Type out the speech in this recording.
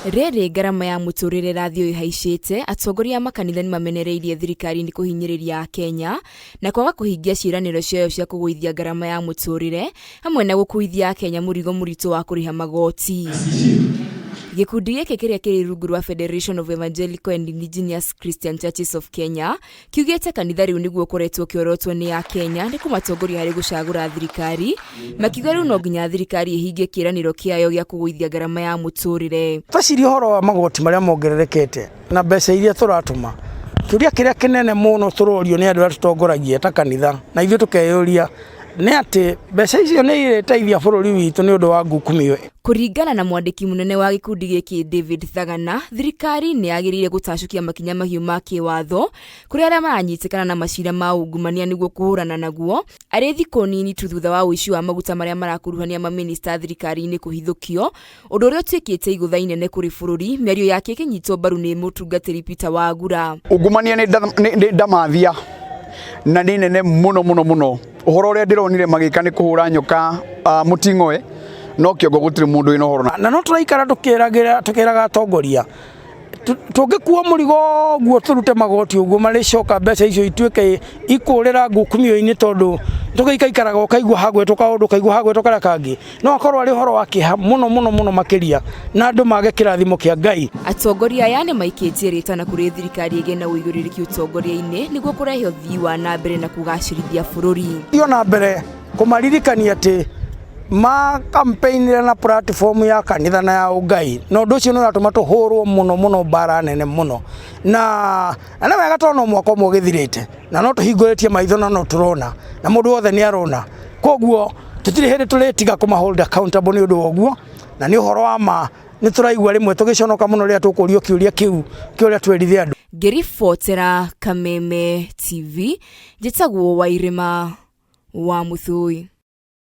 Rĩrĩ ngarama ya mũtũrĩre ĩrathiĩ ĩhaicĩte, atongoria a makanitha nĩmamenereirie thirikari nĩ kũhinyĩrĩria Akenya na kwaga kũhingia ciĩranĩro ciayo cia kũgũithia ngarama ya mũtũrĩre hamwe na gũkuithia Akenya mũrigo mũritũ wa kũrĩha magoti. Gĩkundi gĩkĩ kĩrĩa kĩrĩ rungu rwa Federation of Evangelical and Indigenous Christian Churches of Kenya kiugĩte kanitha rĩu nĩguo ũkoretwo ũkĩorotwo nĩ Akenya nĩ kũmatongoria harĩ gũcagũra thirikari, makiuga rĩu no nginya thirikari ĩhingie kĩĩranĩro kĩayo gĩa kũgũithia ngarama ya mũtũrĩre. Tweciria ũhoro wa magoti marĩa mongererekete na mbeca iria tũratũma, kĩũria kĩrĩa kĩnene mũno tũrorio nĩ andũ arĩa tũtongoragia ta kanitha na ithuĩ tũkeyũria nĩ atĩ mbeca icio nĩ irĩteithia bũrũri witũ nĩ ũndũ wa ngukumio. Kũringana na mwandĩki mũnene wa gĩkundi gĩkĩ David Thagana, thirikari nĩ yagĩrĩire gũtacũkia makinya mahiũ ma kĩwatho kũrĩ arĩa maranyitĩkana na macira ma ungumania nĩguo kũhũrana naguo, arĩ thikũ nini tu thutha wa ũici wa maguta marĩa marakuruhania mamĩnĩsta thirikari-inĩ kũhithũkio, ũndũ ũrĩa ũtuĩkĩte igũtha inene kũrĩ bũrũri, mĩario yake ĩkĩnyitwo mbaru nĩ mũtungatĩri Peter Wagura. Ungumania nĩ ndamathia na nĩ nene mũno mũno mũno. Ũhoro ũrĩa ndĩronire magĩka nĩ kũhũra nyoka mũting'oe no kĩongo gũtirĩ mũndũ wĩna ũhoro. Na no tũraikara tũkĩragĩra tũkĩraga atongoria tũngĩkua mũrigo ũguo tũrute magoti ũguo marĩcoka mbeca icio ituĩke ikũrĩra ngukumio-inĩ tondũ tũgĩikaikaraga ũkaigua hagwetwo kaũndũ ũkaigua hagwetwo karĩa kangĩ no akorwo arĩ ũhoro wa kĩeha mũno mũno mũno makĩria na andũ mage kĩrathimo kĩa Ngai. Atongoria aya nĩ maikĩtie rĩtana kũrĩ thirikari ĩgĩe na ũigũrĩrĩki ũtongoria-inĩ nĩguo kũrehe ũthii wa na mbere na kũgacĩrithia bũrũri. Thiĩ na mbere kũmaririkania atĩ ma campaign na platform ya kanitha na ya ũngai na ũndũ ũcio nĩ ũratũma tũhũrwo mũno mũno mbara nene mũno na na nĩ wega tondũ no mwaka ũmwe ũgĩthirĩte na no tũhingũrĩtie maitho na no tũrona na mũndũ wothe nĩ arona koguo tũtirĩ hĩndĩ tũrĩtiga kũma hold accountable nĩ ũndũ wa ũguo na nĩ ũhoro wa ma nĩ tũraigua rĩmwe tũgĩconoka mũno rĩrĩa tũkũrio kĩũria kĩu kĩa ũrĩa twerire andũ. Ngĩribotera Kameme TV, njĩtagwo Wairĩma wa Mũthũi.